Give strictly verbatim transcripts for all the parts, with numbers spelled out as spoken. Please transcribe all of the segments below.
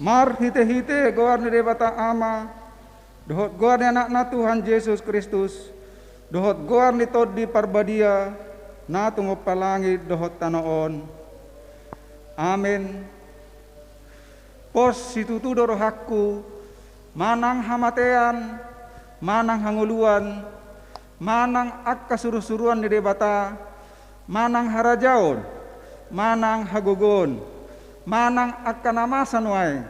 Marhite-hite goar ni Debata Ama, dohot goar ni Anakna Tuhan Jesus Kristus, dohot goar ni Tondi Parbadia, na tumompa langit dohot tano on. Amen. Pos situtu do rohangku, manang hamatean, manang hangoluan, manang angka surusuruan ni Debata, manang harajaon, manang hagogoon, manang angka na masa nuaeng,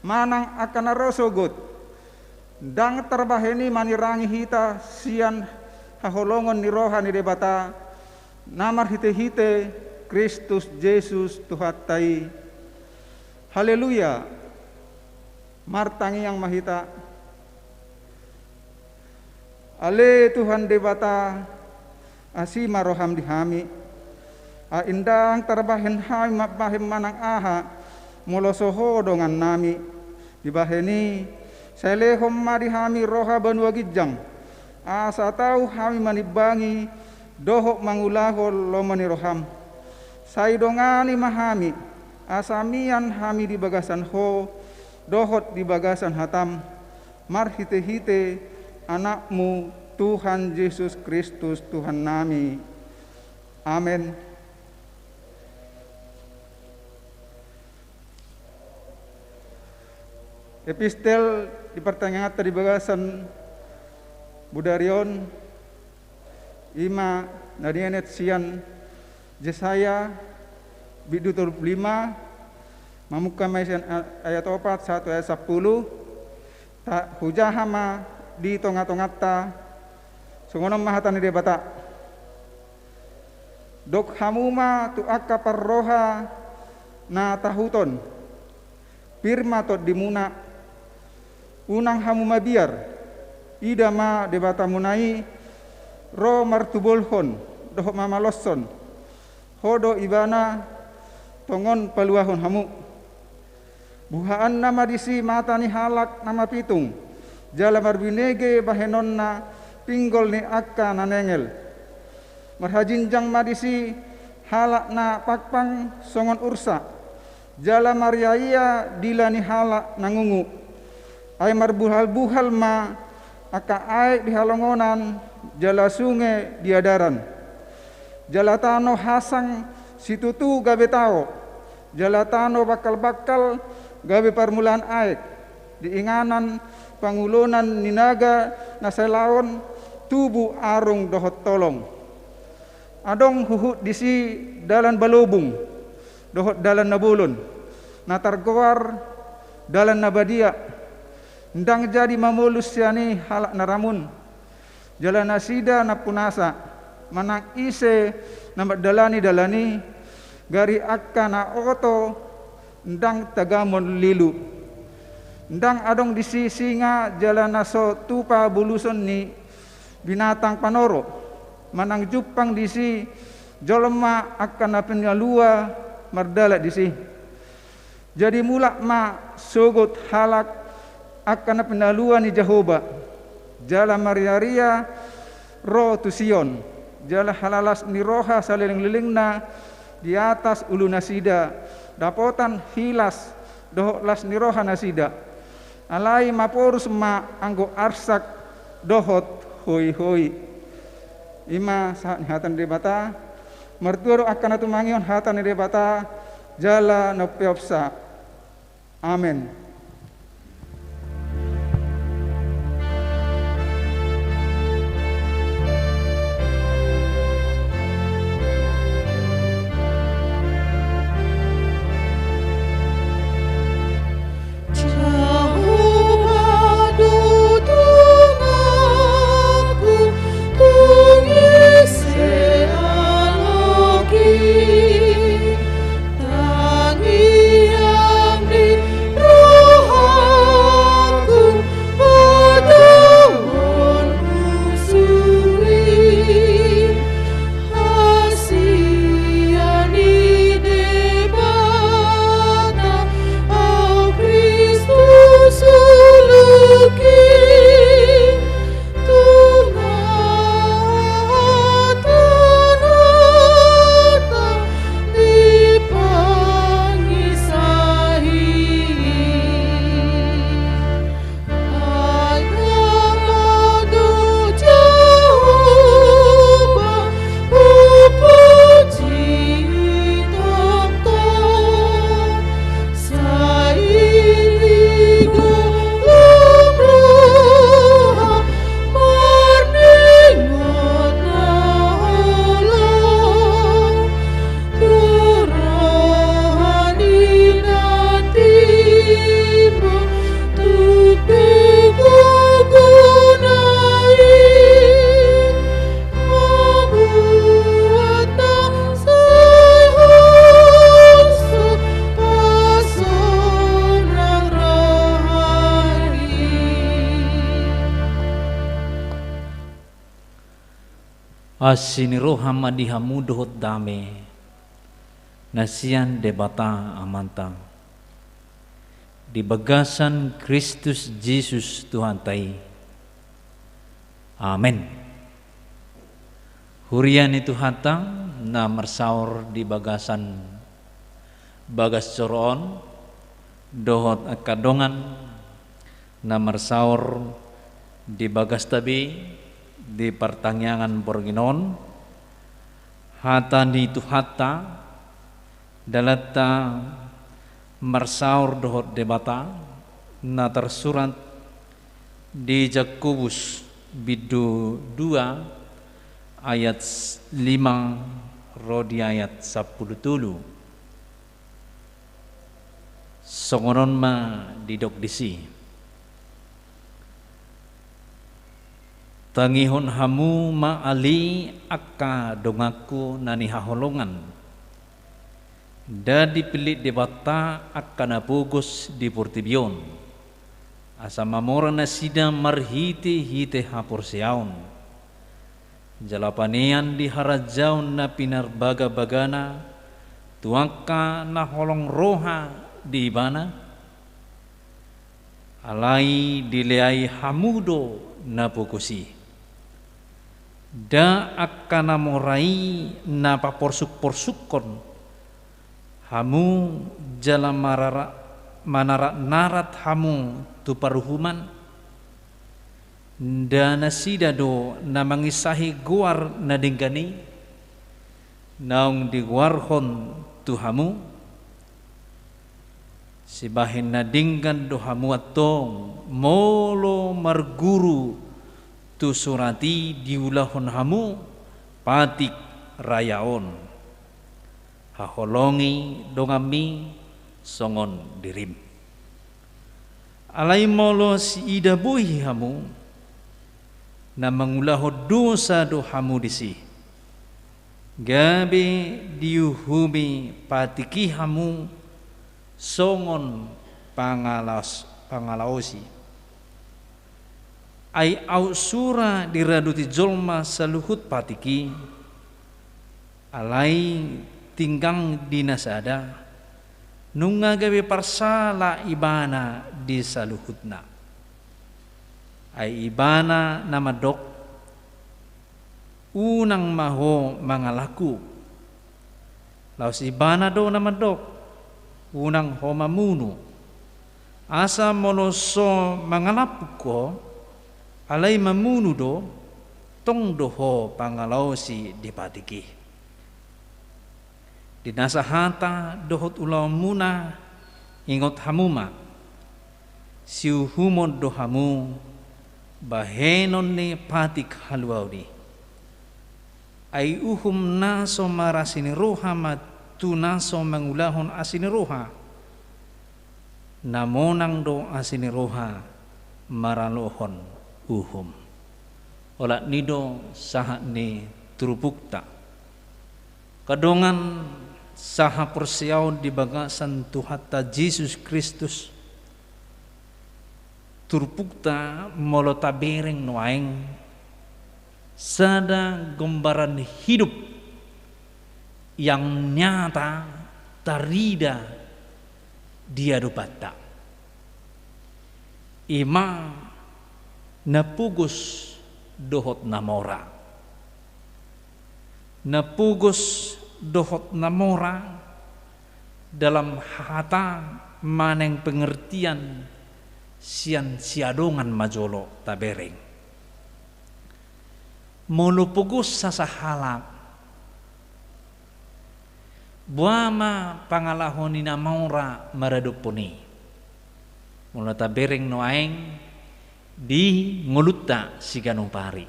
manang angka na ro sogot, ndang tarbahen i manirangi hita sian haholongon ni roha ni Debata, na marhite-hite Kristus Jesus Tuhanta i. Haleluya! Martangiang ma hita. Ale Tuhan Debata, asi ma roham di hami. Ai ndang tarbahen hami mambahen manang aha, molo so Ho dongannami. Dibahen i, sai lehon ma di hami roha banua ginjang, asa tau hami manimbangi dohot mangulahon lomo ni roham. Sai dongani ma hami, asa mian hami di bagasan Ho, dohot di bagasan hatam, marhite-hite Anakmu, Tuhan Jesus Kristus, Tuhannami. Amen. Epistel di partangianganta di bagasan bodari on, i ma na nienet sian Jesaya bindu tolu pulu lima, mamungka ma i sian a-, ayat opat sahat tu ayat sampulu. Ta hujaha ma di tonga-tonganta, songon on ma hata ni Debata. Dok hamu ma tu angka parroha na tahuton, pir ma tondimuna, unang hamu mabiar, ida ma Debatamuna i ro martubolhon dohot mamaloshon, Ho do Ibana tongon paluahon hamu. Buhaanna ma disi mata ni halak na mapitung, jala marbinege bahenonna pinggol ni angka na nengel. Marhajinjang ma disi halak na pangpang songon ursa, jala mariaia dila ni halak na ngungu. Ai marbuhal-buhal ma angka aek di halongonan, jala sunge di adaran. Jala tano hasang situtu gabe tao, jala tano bangkal-bangkal gabe parmulaan aek. Di inganan pangulonan ni naga na sai laon tubu arung dohot tolong. Adong huhut disi dalan balobung dohot dalan na bolon, na targoar dalan na badia. Ndang jadi mamolus sian i halak na ramun, jala nasida nampunasa, manang ise na mandalani dalan i, gari angka na oto ndang tagamon lilu. Ndang adong disi singa jala na so tupa buluson ni binatang panoro, manang jumpang disi jolma angka na pinalua mardalan disi. Jadi mulak ma sogot halak angka na pinalua ni Jahowa, jala maria-ria ro tu Sion, jala halalas ni roha saleleng-lelengna di atas ulunasida, dapotan hilas dohot las ni roha nasida. Alai maporus ma anggo arsak dohot hoi-hoi. I ma sahat ni hata ni Debata. Martua do angka na tumangihon hata ni Debata jala na umpeopsa. Amen. Asi ni roha ma di hamu dohot dame na sian Debata Amanta di bagasan Kristus Jesus Tuhanta i. Amen. Huria ni Tuhanta na marsaor di bagasan bagas joro on dohot angka dongan na marsaor di bagasta be di partangiangan borngin on, hata ni Tuhanta, dalanta marsaor dohot Debata na tarsurat di Jakobus bindu dua ayat lima ro di ayat sampulu tolu. Songon on ma didok disi: Tangihon hamu ma ale angka donganku na nihaholongan. Nda dipillit Debata angka na pogos di portibi on, asa mamora nasida marhitehite haporseaon, jala panean di harajaon na pinarbagabagana tu angka na holong roha di Ibana? Alai dileai hamu do na pogos i. Nda angka na mora i na paporsukporsukkon hamu jala marara-, manaratnarat hamu tu paruhuman? Nda nasida do na manginsahi goar na denggan i naung digoarhon tu hamu? Sibahen na denggan do hamu antong molo marguru tu surat i diulahon hamu patik raya on: Haholongi donganmi songon dirim. Alai molo siida bohi hamu, na mangulahon dosa do hamu disi, gabe diuhumi patik i hamu songon pangalaos-, pangalaosi. Ai aut sura diradoti jolma saluhut patik i, alai tinggang di na sada, nunga gabe parsala ibana di saluhutna. Ai ibana na mandok: Unang ma ho mangalangkup. Laos ibana do na mandok: Unang ho mamunu. Asa molo so mangalangkup ho, alai mamunu do, tong do ho pangalaosi di patik i. Di na sahata dohot ulaonmuna, ingot hamu ma, siuhumon do hamu bahenon ni patik haluaon i. Ai uhum na so marasi ni roha ma tu na so mangulahon asi ni roha. Na monang do asi ni roha maralohon uhum. Olat ni do sahat ni turpukta. Angka dongan sahaporseaon di bagasan Tuhanta Jesus Kristus, turpukta molo tabereng nuaeng sada gambaran hidup yang nyata tarida di adopanta. I ma na pogos dohot na mora. Na pogos dohot na mora dalam hata manang pengertian sian siadongan ma jolo tabereng. Molo pogos sasahalak, boha ma pangalaho ni na mora maradophon i? Molo tabereng nuaeng di ngolunta siganup ari,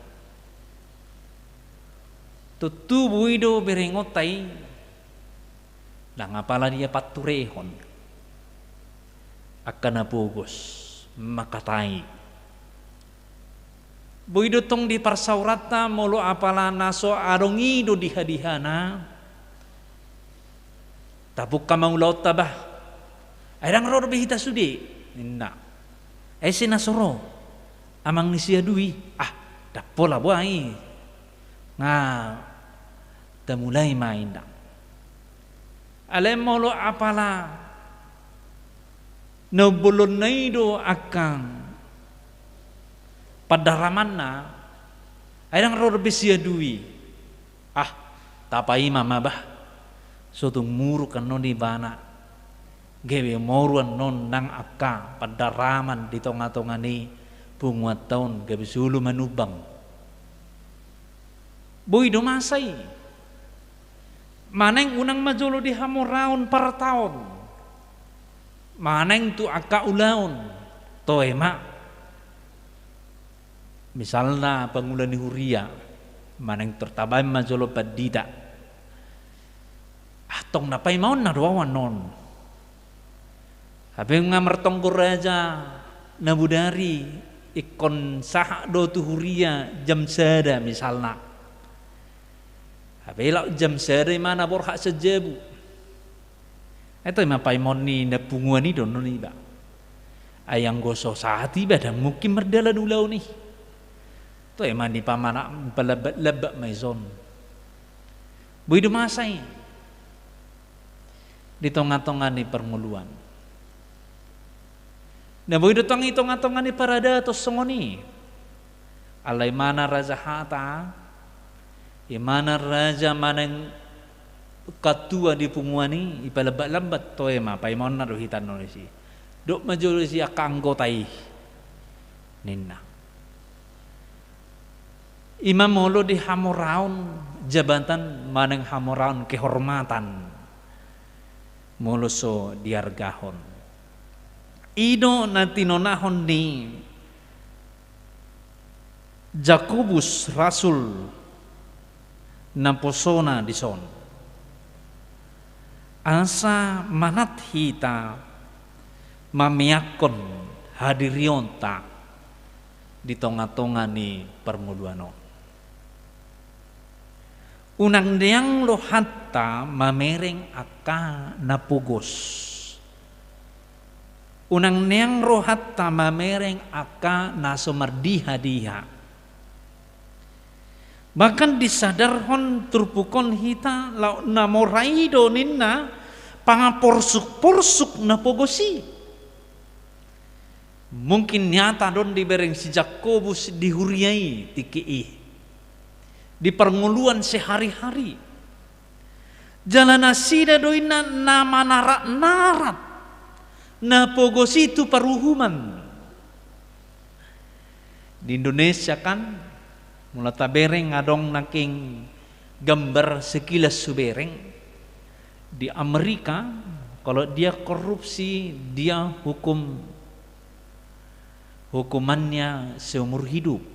tontu boi do berengonta i ndang apala dia panturehon angka na pogos mangkatai. Boi do tong di parsaoranta molo apala na so adong i do dihadihana, tapungka ma ulaonta bah. Ai ndang ro dope hita sude, ninna. Ai ise na so ro? Amang ni si Adu i. Ah, ndang pola boha i. Nga tamulai ma inna. Alai molo apala na umbolonna i do angka pandaramanna, ai ndang ro dope siadui. Ah, tapaima ma bah. So tung muruk annon ibana. Gabe moru annon nang angka pandaraman di tonga-tonga ni punguanta on gabe solu manumbang. Boi do masa i. Manang unang ma jolo di hamoraon partaon. Manang tu angka ulaon. Toe ma. Misalna pangula ni huria, manang tor tabaen ma jolo pandita. Ah, tong na paimaonna do au annon. Hape nga martonggo raja na bodari ingkon sahat do tu huria jam sada misalna. Hape laho jam sada i ma na borhat sian jabu. Ai toe ma paimaon ni na punguan i do annon iba. Ai anggo so sahat iba ndang mungkin mardalan ulaon i. Toe ma dipamana, palambat-lambat ma ison. Boi do masa i. Di tonga-tonga ni parngoluan. Na boi do tong i tonga-tonga ni paradaton songon i. Alai imana raja hata, imana raja manang katua di punguan i, ipalambat-lambat, toe ma paimaonna do hita annon disi. Dok ma jolo disi angka anggota i. Ninna. Ima molo di hamoraon jabatan manang hamoraon kehormatan. Molo so diargahon. I do na tinonahon ni Jakobus Rasul naposona dison. Asa manat hita mameakkon hadirionta di tonga-tonga ni parngoluan on. Unang deang rohanta mamereng angka na pogos. Unang deang rohanta mamereng angka na so mardiha-diha. Bahkan disadarhon turpuk on hita laho na mora i do ninna pangaporsuk-porsuk na pogos i. Mungkin nyata do on dibereng si Jakobus di huria i tingki i. Di parngoluan sehari-hari. Jala nasida do inna na manarat-narat na pogos i tu paruhuman. Di Indonesia kan, molo tabereng adong nangkin gambar sekilas hubereng. Di Amerika, kalau dia korupsi, dia hukum, hukumannya seumur hidup.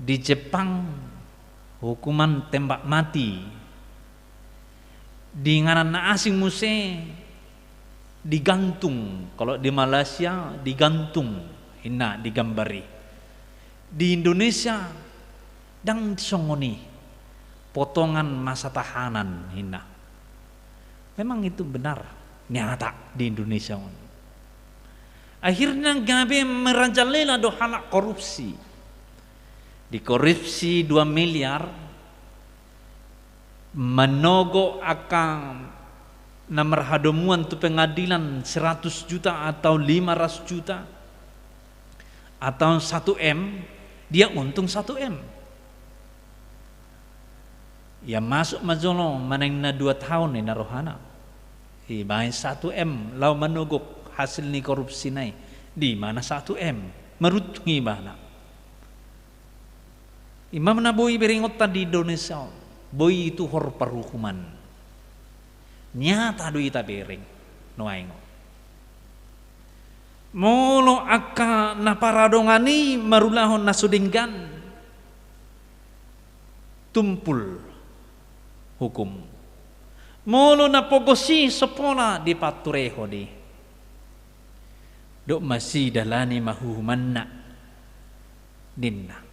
Di Jepang, hukuman tembak mati. Di inganan na asing muse digantung, kalau di Malaysia digantung, inna di gambar i. Di Indonesia ndang songon i, potongan masa tahanan, inna. Memang itu benar, nyata di Indonesia on. Akhirnya gabe merajalela do halak korupsi. Dikorupsi dua miliar, manogot angka na marhadomuan tu pengadilan seratus juta atau lima ratus juta atau satu M, dia untung satu M. Ia masuk ma jolo manang na dua taon i na rohana. Ibaen satu M laho manogot hasil ni korupsina i. Di mana satu M? Maruntung ibana. Ima na boi berengonta di Indonesia on, boi dituhor paruhuman. Nyata do i tabereng nuaeng on. Molo angka na paradongan i marulahon na so denggan, tumpul hukum. Molo na pogos i so pola dipaturehon i, dok ma sidalani ma uhumanna, ninna.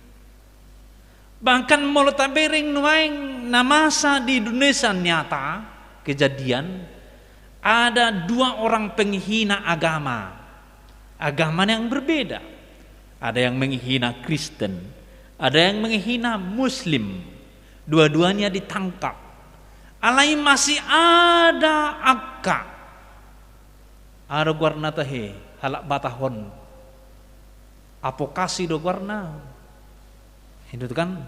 Bahkan molo tabereng nuaeng na masa di Indonesia nyata kejadian, ada dua orang penghina agama. Agama yang berbeda. Ada yang menghina Kristen, Ada yang menghina Muslim, dua-duanya ditangkap. Alai masih ada angka. Aha do goarna tahe, halak Batak on. Advokasi do goarna. Itu kan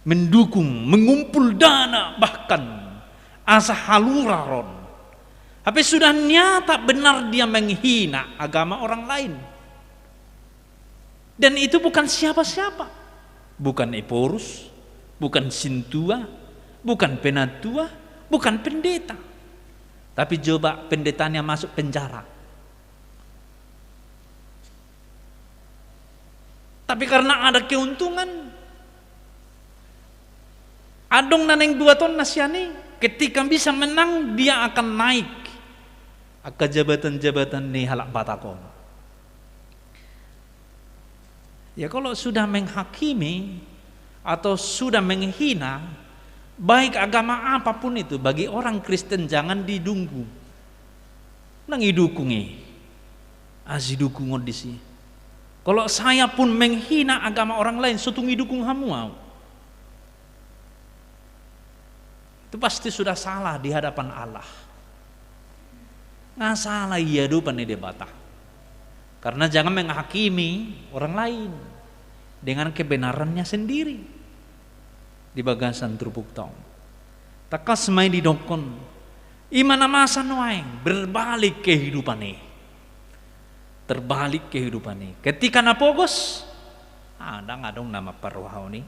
mendukung, mengumpul dana bahkan asa haluar on. Tapi sudah nyata benar dia menghina agama orang lain. Dan itu bukan siapa-siapa. Bukan Ephorus, bukan sintua, bukan penatua, bukan pendeta. Tapi coba pendetanya masuk penjara. Tapi karena ada keuntungan, adong na naeng buatonna sian i, ketika bisa menang, dia akan naik angka jabatan-jabatan ni halak Batak on. Ya, kalau sudah menghakimi atau sudah menghina, baik agama apapun itu, bagi orang Kristen jangan ditunggu. Unang idukung i. Asi dukungon disi. Kalau saya pun menghina agama orang lain, so tung idukung hamu au. Itu pasti sudah salah di hadapan Allah. Nga salah i di adopan ni Debata. Karena jangan menghakimi orang lain dengan kebenarannya sendiri di bagasan turpukta on. Tangkas ma i didokkon, i ma na masa nuaeng, berbalik kehidupan i. Terbalik kehidupan i. Ketika na pogos, ah, ndang adong na mamparrohahon i.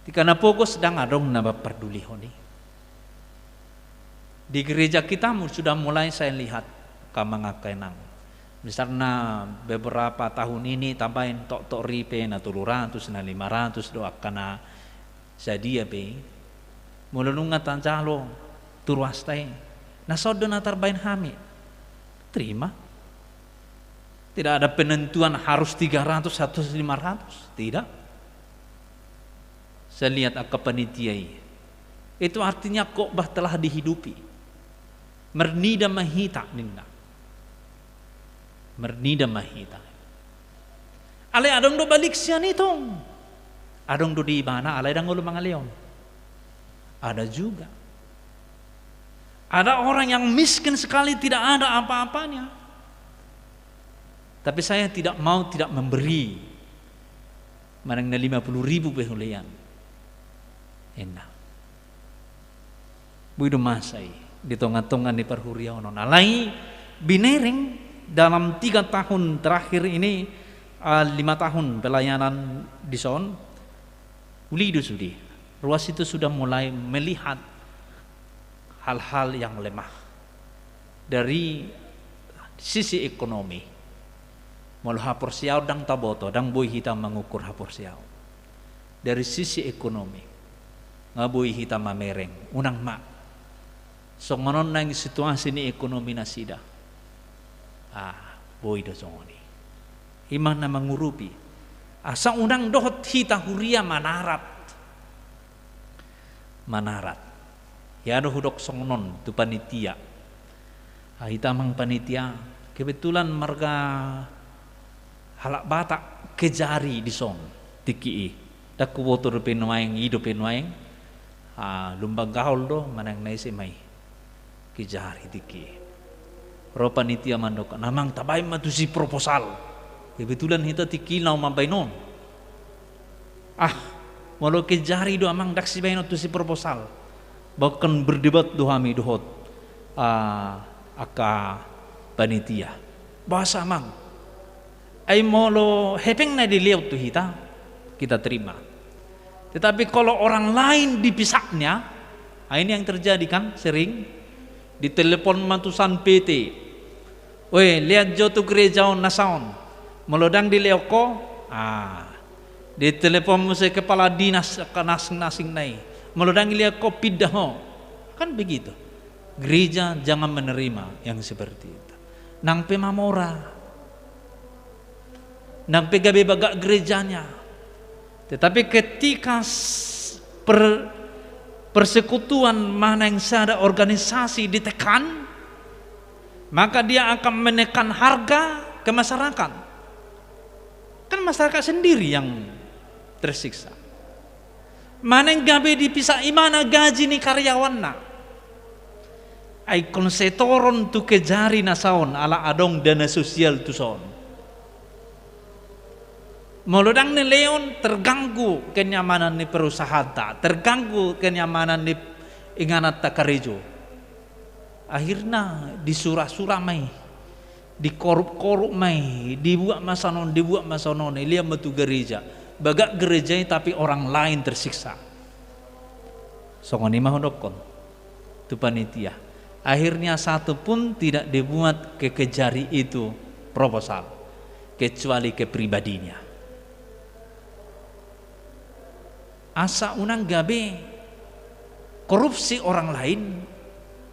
Ketika na pogos, ndang adong na mampardulihon i. Di gereja kita mu-, sudah mulai saya lihat, angka amang, angka inang. Misalna beberapa tahun ini tambahin toktok ripe na tolu ratus, na lima ratus do angka na sadia be. Molo nunga tajalo tu ruasta i, na sadia do na tarbahen hami. Terima. Tidak ada penentuan harus tiga ratus atau lima ratus. Tidak. Saya lihat angka panitia i. Itu artinya khotbah telah dihidupi. Marnida ma hita ninna. Marnida ma hita. Alai adong do balik sian i tong. Adong do di ibana alai ndang olo mangalehon. Ada juga. Ada orang yang miskin sekali, tidak ada apa-apanya. Tapi saya tidak mau tidak memberi. Manang na lima puluh ribu pe hulean. Enak. Boi do masa i di tonga-tonga ni parhuriaon on. Alai binereng dalam tiga tahun terakhir ini, eh, lima tahun pelayanan dison, uli do sude. Ruas itu sudah mulai melihat hal-hal yang lemah dari sisi ekonomi. Molo haporseaon ndang taboto, ndang boi hita mangukur haporseaon. Dari sisi ekonomi, nga boi hita mamereng, unang ma. Songon on naeng situasi ni ekonomi nasida. Ah, boi do songon i. I ma na mangurupi. Asa unang dohot hita huria manarat. Manarat. Ia do hudok songon on tu panitia. Ah, hita amang panitia, kebetulan marga halak Batak Kejari dison tingki i. Ndang huboto dope nuaeng, i dope nuaeng. Ah, Lumban Gaol do manang na ise ma i. Kejari tingki i. Ro panitia mandok, "Amang, tabaen ma tusi proposal." Kebetulan hita tingki i laho mambaen on. Ah, molo Kejari do amang, ndang sibaenon tusi proposal. Bahkan berdebat do hami dohot, ah, angka panitia. Boasa amang? Ai molo hepeng na dilehon tu hita, kita terima. Tetapi kalau orang lain dipisaknya, ah, ini yang terjadi kan sering. Ditelepon ma tu san P T. "Weh, lehon jo tu gereja on nasa on. Molo ndang dilehon ho, ah, ditelepon muse kepala dinas angka na asing-asing na i. Molo ndang dilehon ho, pindah ho." Kan begitu. Gereja jangan menerima yang seperti itu. Nang pe mamora. Nang pe gabe bagak gerejanya. Tetapi ketika s-, per-, persekutuan manang sada organisasi ditekan, maka dia akan menekan harga ke masyarakat. Kan masyarakat sendiri yang tersiksa. Manang gabe dipisah ibana gaji ni karyawanna. Ai ingkon setoron tu kejari na saon ala adong dana sosial tu son. Molo ndang nilehon, terganggu kenyamanan ni perusahaanta, terganggu kenyamanan ni ingananta karejo. Akhirna disura-sura ma i, dikorup-korup ma i, dibuat ma songon on, dibuat ma songon on, dilehon ma tu gareja. Bagak gareja i tapi orang lain tersiksa. Songon i ma hudokkon tu panitia. Akhirnya satu pun tidak dibuat ke kejari itu proposal, kecuali ke pribadinya. Asa unang gabe korupsi orang lain,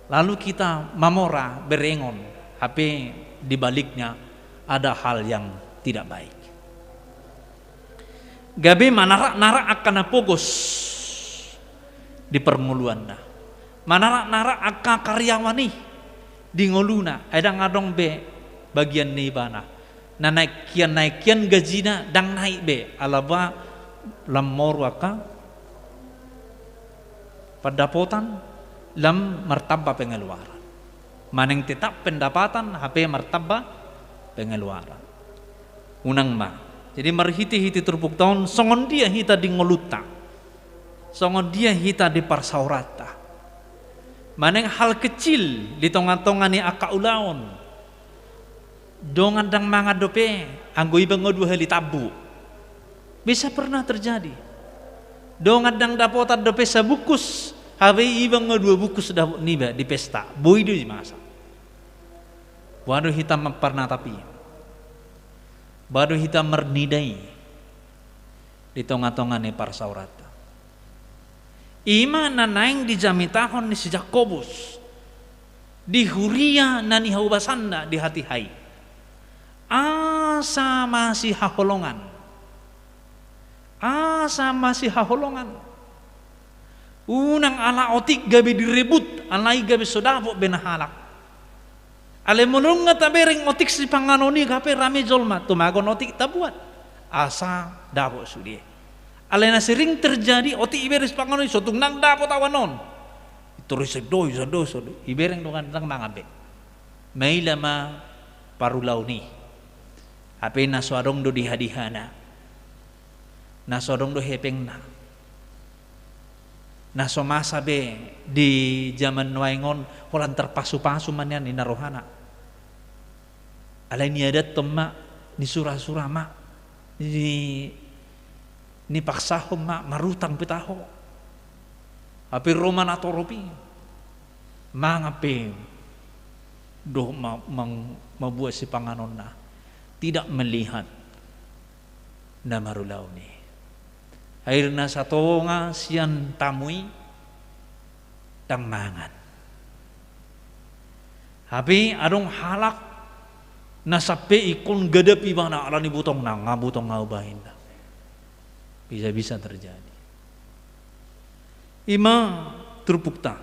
lalu kita mamora berengon, hape di baliknya ada hal yang tidak baik. Gabe manarak-narak angka na pogos di parngoluanna. Manarak-narak angka karyawan i di ngoluna, ai ndang adong be bagian ni ibana. Na naek hian, naek hian gajina, ndang naek be, alaba lam moru angka pandapotan, lam martamba pengeluaran. Manang tetap pendapatan, hape martamba pengeluaran. Unang ma. Jadi marhite-hite turpukta on, songon dia hita di ngolunta, songon dia hita di parsaoranta. Manang hal kecil di tonga-tonga ni angka ulaon. Dongan ndang mangan dope, anggo iba nga dua hali tambu. Bisa pernah terjadi. Dongan ndang dapotan dope sabungkus, hape iba nga dua bungkus dapot niba di pesta. Boi do i masa. Boha do hita mamparnatap i? Boha do hita marnida i di tonga-tonga ni parsaoranta? I ma na naeng dijamitahon ni si Jakobus di huria na nihaubasanna di hatiha i. Asa masihaholongan. Asa masihaholongan. Unang ala otik gabe direbut, alai gabe so dapot be na halak. Alai molo nga tabereng otik sipanganon i, hape rame jolma, tumagon otik tabuat, asa dapot sude. Alai na sering terjadi, otik ibereng sipanganon i, so tung ndang dapot awan on. Torus sandoi, sandoi, sandoi. Ibereng dongan ndang mangan be. Maila ma parulaon i. Hape na so adong do dihadihana. Na so adong do hepengna. Na so masa be di jaman nuaeng on, holan tarpasu-pasu ma nian ninna rohana. Alai niadathon ma, nisurasura ma, ni, nipaksahon ma, marutang pe taho. Hape ro ma natorop i. Mangan pe dohot ma, mang, mambuat sipanganonna. Tidak melihat na marulaon i. Akhirna satonga sian tamu i ndang mangan. Hape adong halak na sampe ingkon gadap ibana ala ni butongna, nga butong nga hubaen. Bisa-bisa terjadi. I ma turpukta.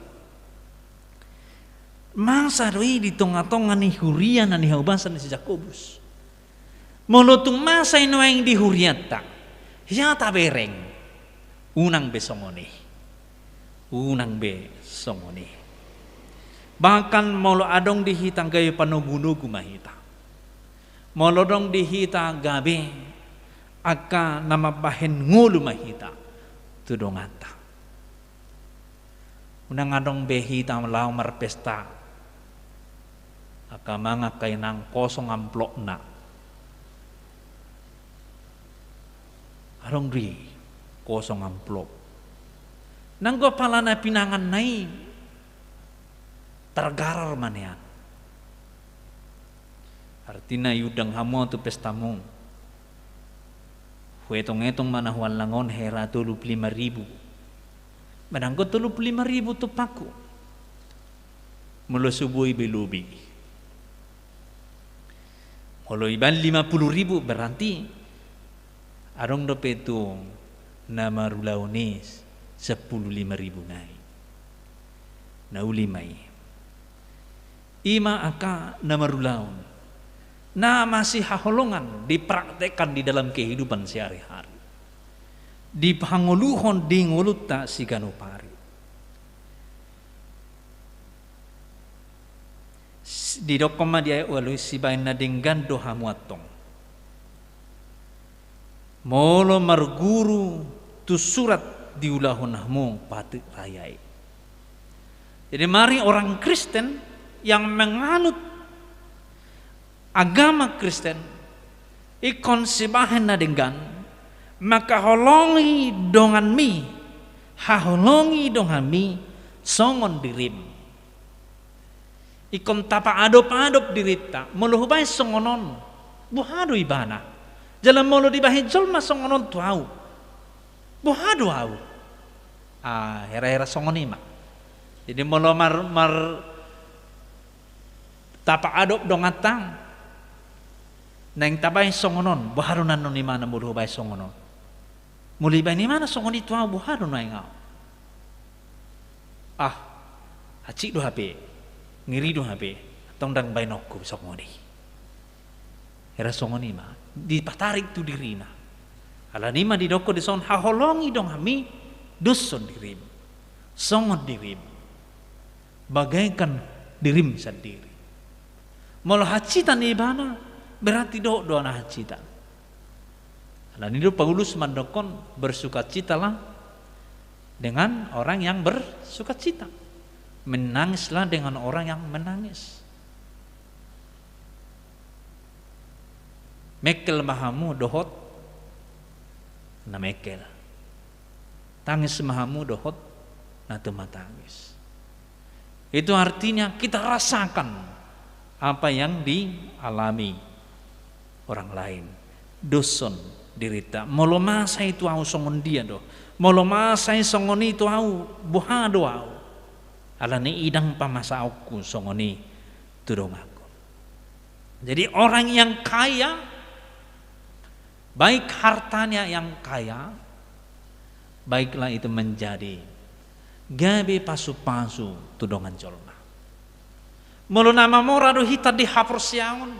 Masa do i di tonga-tonga ni huria na nihaubasan ni si Jakobus. Molo tung masa i nuaeng di hurianta, hea tabereng? Unang be songon i. Unang be songon i. Bahkan molo adong di hita gabe panogu-nogu ma hita. Molo adong di hita gabe angka na mambahen ngolu ma hita tu donganta. Unang adong be hita laho marpesta, angka amang angka inang kosong amplopna. Adong do i kosong amplop. Nanggo pala na pinanganna i targarar ma nian. Artina iundang hamu au tu pestamu. Huetong-etong ma na huallang on, hera tolu pulu lima ribu. Manang anggo tolu pulu lima ribu tumpakku. Molo so boi be lobi. Molo ibaen lima pulu ribu berarti adong dope tu na marulaon i sampulu lima ribu nai. Na uli ma i. I ma angka na marulaon. Na masihaholongan dipraktekkan di dalam kehidupan sehari-hari. dipangoluhon di ngolunta siganup ari. Didokkon ma di ayat ualu i, sibaen na denggan do hamu antong molo marguru tu surat diulahon hamu patik raya i. Jadi mari orang Kristen yang menganut agama Kristen ingkon sibahen na denggan mangkaholongi donganmi, haholongi donganmi songon dirim. Ingkon tapaadop-adop dirinta, molo hubaen songon on, boha do ibana? Jala molo dibahen jolma songon on tu ahu, boha do ahu? Ah, hera-hera songon i ma. Jadi molo mar, mar tapaadop donganta, naeng tabaen songon on, boha do nanon imana molo hubaen songon on? Molo ibaen imana songon i tu ahu, boha do naeng ahu? Ah, hansit do hape, ngeri do hape, antong ndang baenonku songon i. Hera songon i ma, dipatarik tu dirina. Alani i ma didokkon dison, haholongi donganmi dos songon dirim. Songon dirim. Bagaikan dirim sandiri. Molo hansitan ibana, berarti dohot do na hansitan. Alani do Paulus mandokkon, bersukacitalah dengan orang yang bersukacita. Menangislah dengan orang yang menangis. Mengkel ma hamu dohot na mengkel. Tangis ma hamu dohot na tumatangis. Itu artinya kita rasakan apa yang dialami orang lain. Dos songon dirinta. Molo masa i tu ahu, songon dia do? Molo masa i songon i tu ahu, boha do ahu? Alani i ndang pamasaonku songon i tu donganku. Jadi orang yang kaya, baik hartanya yang kaya, baiklah itu menjadi gabe pasu-pasu tu dongan jolma. Molo na mamora do hita di haporseaon,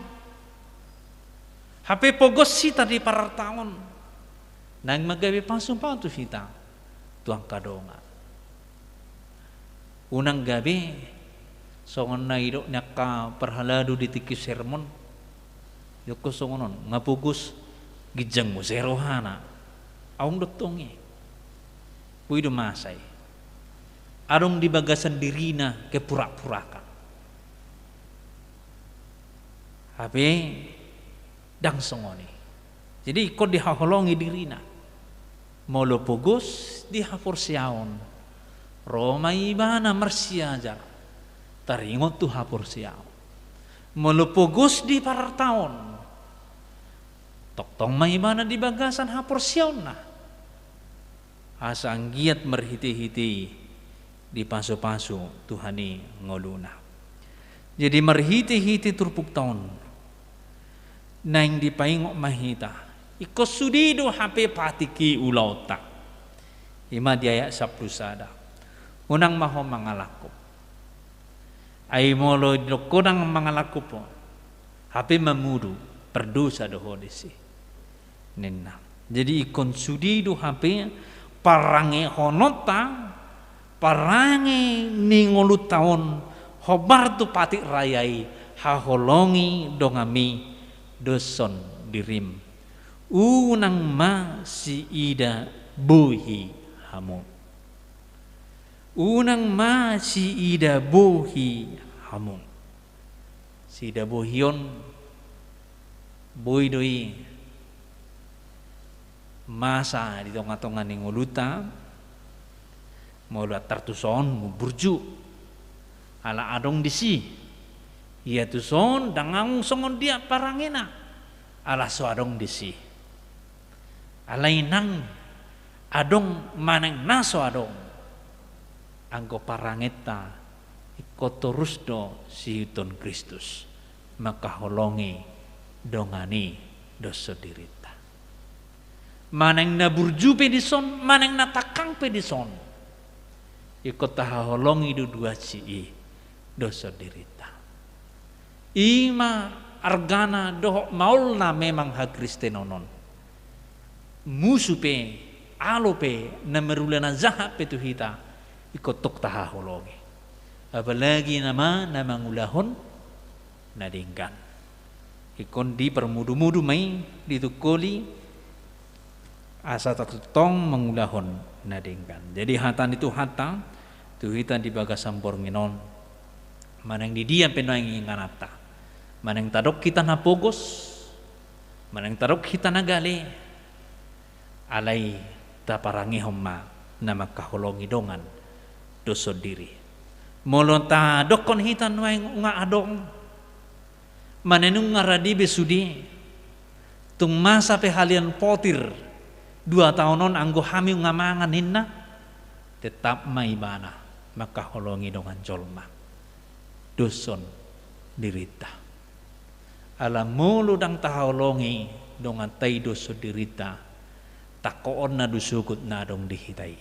hape pogos hita di parartaon, naeng ma gabe pasu-pasu hita tu angka dongan. Unang gabe songon na didok ni angka parhalado di tingki sermon. Didok songon on, nga pogos, ginjang muse rohana. Adong do tong i. Boi do masa i. Adong di bagasan dirina kepura-puraan. Hape ndang songon i. Jadi ingkon dihaholongi dirina. Molo pogos di haporseaon, ro ma ibana marsiajar, taringot tu haporseaon. Molo pogos di parartaon, tongtong ma ibana di bagasan haporseaonna. Asa anggiat marhite-hite i dipasu-pasu Tuhan i ngoluna. Jadi marhite-hite turpukta on, naeng dipaingot ma hita, ingkon sude do hape patik i ulaonta. I ma di ayat sampulu sada. Unang ma ho mangalangkup. Ai molo didok ho unang mangalangkup ho, hape mamudu, pardosa do ho disi, ninna. Jadi ingkon sude do hape parangehononta, parange ni ngolunta on, hombar tu patik raya i, haholongi donganmi dos songon dirim. Unang ma siida bohi hamu. Unang ma siida bohi hamu. Siida bohi on, boi do i masa di tonga-tonga ni ngolunta, molo antar tuson, burju. Ala adong disi. Ia tuson, ndang adong songon dia parangena. Ala so adong disi. Alai nang adong manang na so adong, anggo parangenta ingkon torus do siihuthon Kristus, mangkaholongi dongan i dos songon dirinta. Manang na burju pe dison, manang na tangkang pe dison, ingkon tahaholongi do dua si i dos songon dirinta. I ma argana dohot maolna memang hakristenon on. Musu pe alo pe, na marula na jahat pe tu hita, ingkon tong tahaholongi. Apalagi nama na mangulahon na denggan. Ingkon diparmudumudu ma i, ditungkoli, asa tatongtong mangulahon na denggan. Jadi hata ni Tuhanta tu hita di bagasan borngin on, manang di dia pe nuaeng ingananta, manang tadok hita na pogos, manang tadok hita na gale, alai taparangehon ma na mangkaholongi dongan dohot diri. Molo tadokkon hita nuaeng nunga adong, manang nunga radi be sude, tung masa pe halian potir dua taon on anggo hami nunga mangan ninna, tetap ma ibana mangkaholongi dongan jolma dohot dirinta. Ala molo ndang tahaholongi donganta i dohot dirinta, tangkoonna do sogot na adong di hita i.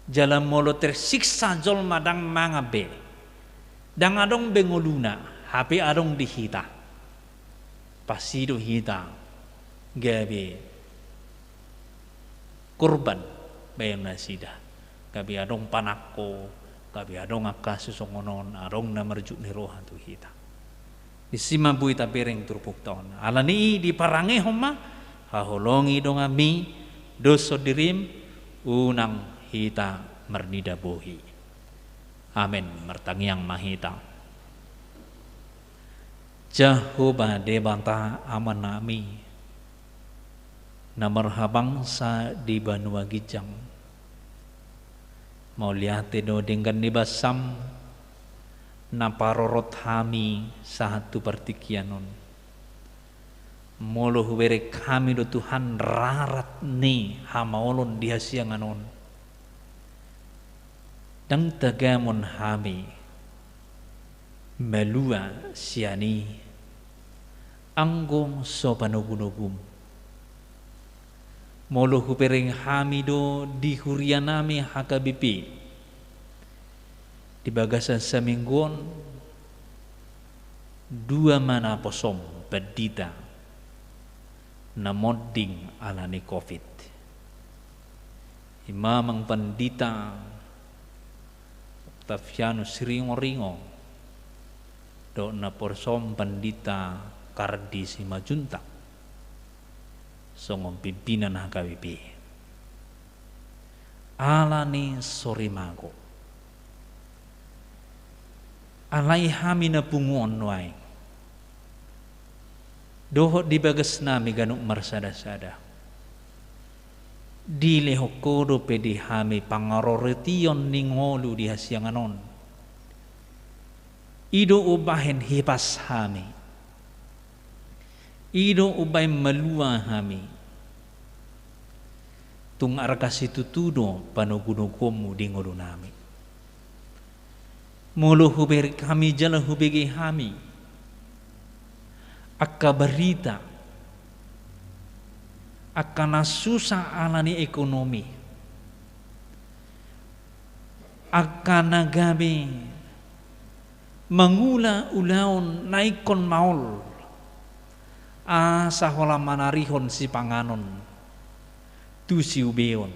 Jala molo tersiksa jolma ndang mangan be, ndang adong be ngoluna, hape adong di hita, pasti do hita gabe korban bahen nasida. Gabe adong panangko, gabe adong angka sisongon on, adong na marjuk ni roha tu hita. Disi ma boi tabereng turpukta on. Ala ni i diparangehon ma, haholongi donganmi dohot dirim, unang hita marnida bohi. Amen. Martangiang ma hita. Jahowa Debata Amanami, na marhabangsa di banua ginjang, mauliate do denggan ni basam, na parorot hami sahat tu partingkian on. Molo hubereng hami do Tuhan rarat ni hamaolon di hasiangan on, ndang tagamon hami malua sian i anggo so panogunogum. Molo hubereng hami do di hurianami H K B P di bagasan saminggu on, dua ma naposom pandita na monding ala ni covid. I ma amang pandita Octavianus Siringoringo dohot naposom pandita Kardi Simanjuntak songon pimpinan H K B P. Ala ni sorimago, alai hami na pungu on nuaeng dohot di bagasnami ganup marsadasada, dilehon Ho dope di hami pangaroretion ni ngolu di hasiangan on. I do umbahen hipas hami, i do umbahen malua hami. Tung arga situtu do panogunoguonmu di ngolunami. Molo hubereng hami jala hubege hami angka barita, angka na susa ala ni ekonomi, angka na gabe mangula ulaon na ingkon maol, asa holan manarihon sipanganon tu siubeon.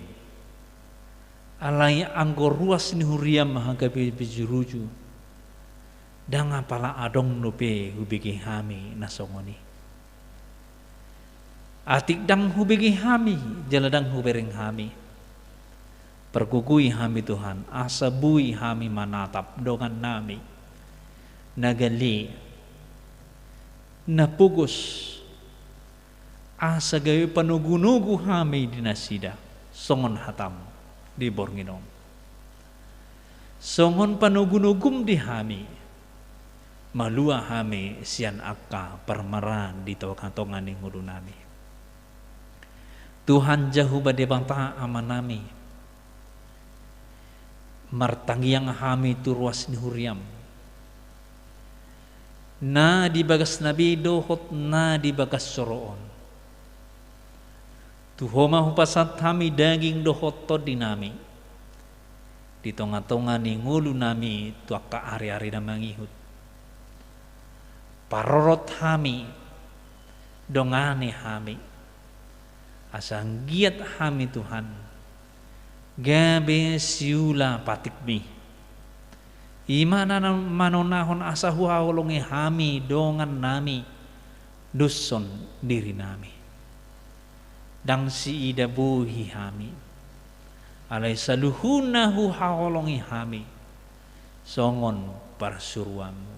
Alai anggo ruas ni huriam H K B P Juruju, ndang apala adong dope hubege hami na songon i. Atik ndang hubege hami jala ndang hubereng hami, pargogoi hami Tuhan, asa boi hami manatap dongannami na gale, na pogos, asa gabe panogunogu hami di nasida, songon hatam di borngin on. Songon panogunogum di hami, malua hami sian angka parmaraan di tongatonga ni ngolunami. Tuhan Jahowa Debata Amanami, martangiang hami tu ruas ni huriam, na di bagas na be dohot na di bagas joro on. Tu Ho ma hupasahat hami daging dohot tondinami di tongatonga ni ngolunami tu angka ariari na mangihut. Parorot hami, dongani hami, Asa anggiat hami Tuhan gabe siula patikmi. I ma na manonahon asa huhaholongi hami dongannami, doshon dirinami. Ndang siida bohi hami. Alai saluhutna huhaholongi hami songon parsuruanmu.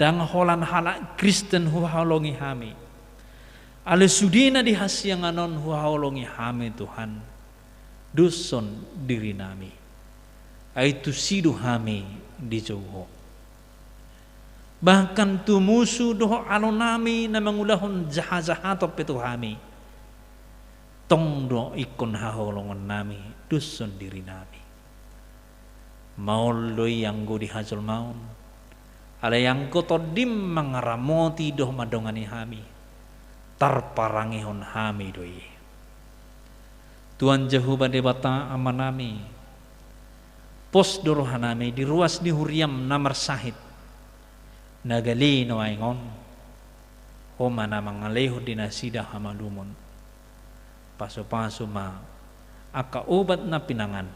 Ndang holan halak Kristen huhaholongi hami. Alai sudena di hasiangan on huhaholongi hami Tuhan, doshon dirinami. Ai tusi do hami dijou Ho. Bahkan tu musu dohot alonami na mangulahon jahajahaton pe tu hami, tong do ingkon haholongonnami doshon dirinami. Maol do i anggo di hajolmaon, alai anggo Tondim mangaramoti dohot mandongani hami, tarparangehon hami do i. Tuhan Jahowa Debata Amanami, pos do rohanami di ruas ni huriam na marsahit, na gale nuaeng on, Ho ma na mangalehon di nasida hamalumon. Pasupasu ma angka obat na pinangan.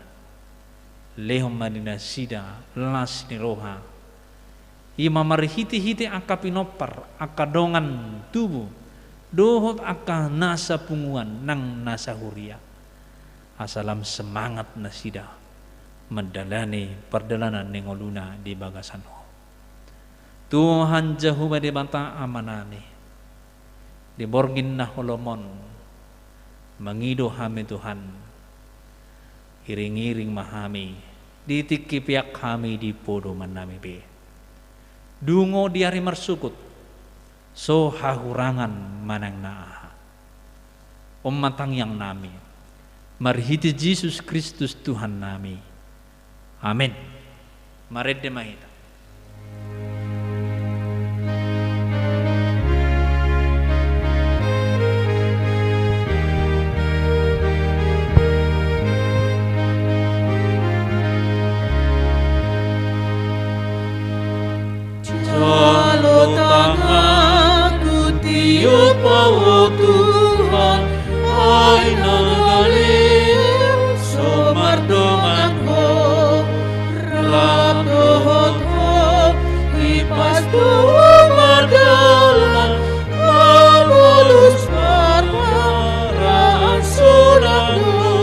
Lehon ma di nasida las ni roha. I ma marhitehite angka pinompar, angka dongan tubu, dohot angka nasa punguan nang nasa huria. Asa lam semangat nasida mandalani pardalanan ni ngoluna di bagasan Ho. Tuhan Jahowa Debata Amanami, di borngin na holom on mangido hami Tuhan, iring-iring ma hami di tingki peak hami di podomannami be. Dungo di ari marsukut, so hahurangan manang na aha. On ma tangiangnami, marhite Jesus Kristus Tuhannami. Amen. Marende ma hita. Jalo tanganku, tiop Ho Tuhan, ai na gale so mardongan Ho, rap dohot Ho, hipas tu Ho ma dalan, na bolus parbaraan sonang do.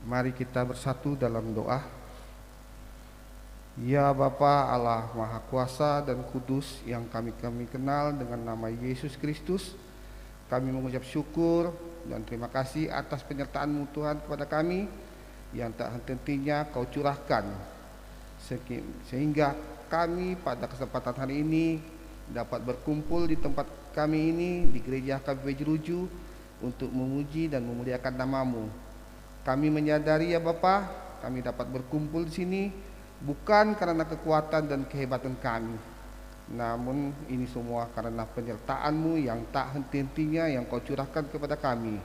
Mari kita bersatu dalam doa. Ya Bapa, Allah Maha Kuasa dan Kudus, yang kami, kami kenal dengan nama Yesus Kristus, kami mengucap syukur dan terima kasih atas penyertaan-Mu, Tuhan, kepada kami, yang tak henti-hentinya Kau curahkan. Seki-, sehingga kami pada kesempatan hari ini dapat berkumpul di tempat kami ini, di Gereja K P P Jeruju, untuk memuji dan memuliakan nama-Mu. Kami menyadari, ya Bapa, kami dapat berkumpul di sini bukan karena kekuatan dan kehebatan kami, namun ini semua karena penyertaan-Mu yang tak henti-hentinya yang Kau curahkan kepada kami.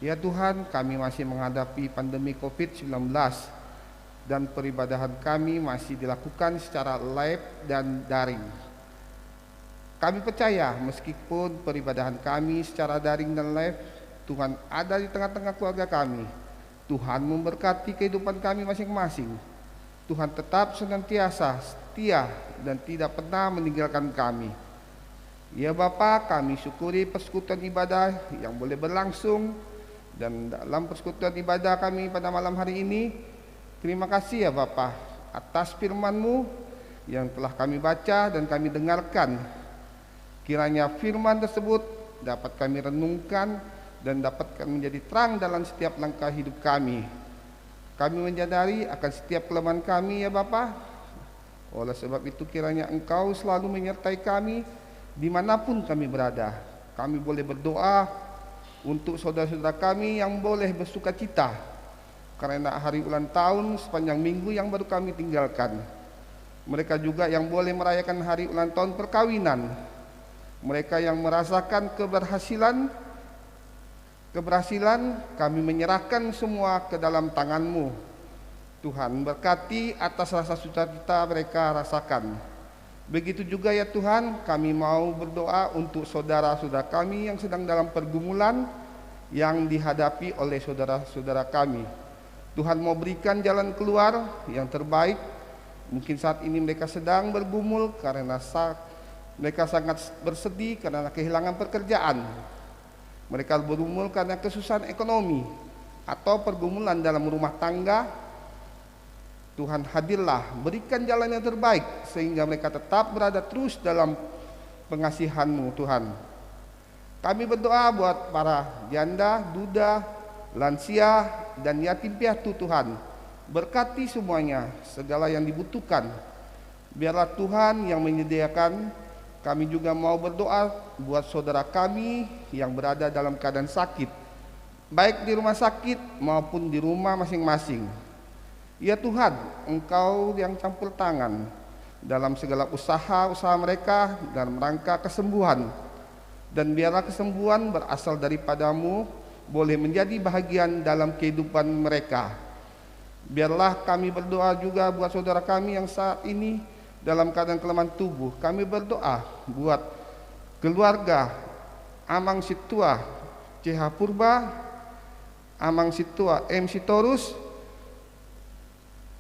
Ya Tuhan, kami masih menghadapi pandemi covid sembilan belas, dan peribadahan kami masih dilakukan secara live dan daring. Kami percaya, meskipun peribadahan kami secara daring dan live, Tuhan ada di tengah-tengah keluarga kami. Tuhan memberkati kehidupan kami masing-masing. Tuhan tetap senantiasa setia dan tidak pernah meninggalkan kami. Ya Bapa, kami syukuri persekutuan ibadah yang boleh berlangsung, dan dalam persekutuan ibadah kami pada malam hari ini, terima kasih, ya Bapa, atas firman-Mu yang telah kami baca dan kami dengarkan. Kiranya firman tersebut dapat kami renungkan dan dapat menjadi terang dalam setiap langkah hidup kami. Kami menyadari akan setiap kelemahan kami, ya Bapa. Oleh sebab itu, kiranya Engkau selalu menyertai kami dimanapun kami berada. Kami boleh berdoa untuk saudara-saudara kami yang boleh bersukacita karena hari ulang tahun sepanjang minggu yang baru kami tinggalkan. Mereka juga yang boleh merayakan hari ulang tahun perkawinan. Mereka yang merasakan keberhasilan keberhasilan, kami menyerahkan semua ke dalam tangan-Mu. Tuhan, berkati atas rasa sukacita mereka rasakan. Begitu juga ya Tuhan, kami mau berdoa untuk saudara-saudara kami yang sedang dalam pergumulan yang dihadapi oleh saudara-saudara kami. Tuhan mau berikan jalan keluar yang terbaik. Mungkin saat ini mereka sedang bergumul karena sa-, mereka sangat bersedih karena kehilangan pekerjaan. Mereka bergumul karena kesusahan ekonomi atau pergumulan dalam rumah tangga. Tuhan, hadirlah, berikan jalan yang terbaik sehingga mereka tetap berada terus dalam pengasihan-Mu, Tuhan. Kami berdoa buat para janda, duda, lansia, dan yatim piatu, Tuhan. Berkati semuanya, segala yang dibutuhkan. Biarlah Tuhan yang menyediakan. Kami juga mau berdoa buat saudara kami yang berada dalam keadaan sakit, baik di rumah sakit maupun di rumah masing-masing. Ya Tuhan, Engkau yang campur tangan dalam segala usaha-usaha mereka dalam rangka kesembuhan. Dan biarlah kesembuhan berasal daripada-Mu boleh menjadi bahagian dalam kehidupan mereka. Biarlah kami berdoa juga buat saudara kami yang saat ini dalam keadaan kelemahan tubuh. Kami berdoa buat keluarga Amang Sintua C H Purba, Amang Sintua M Sitorus,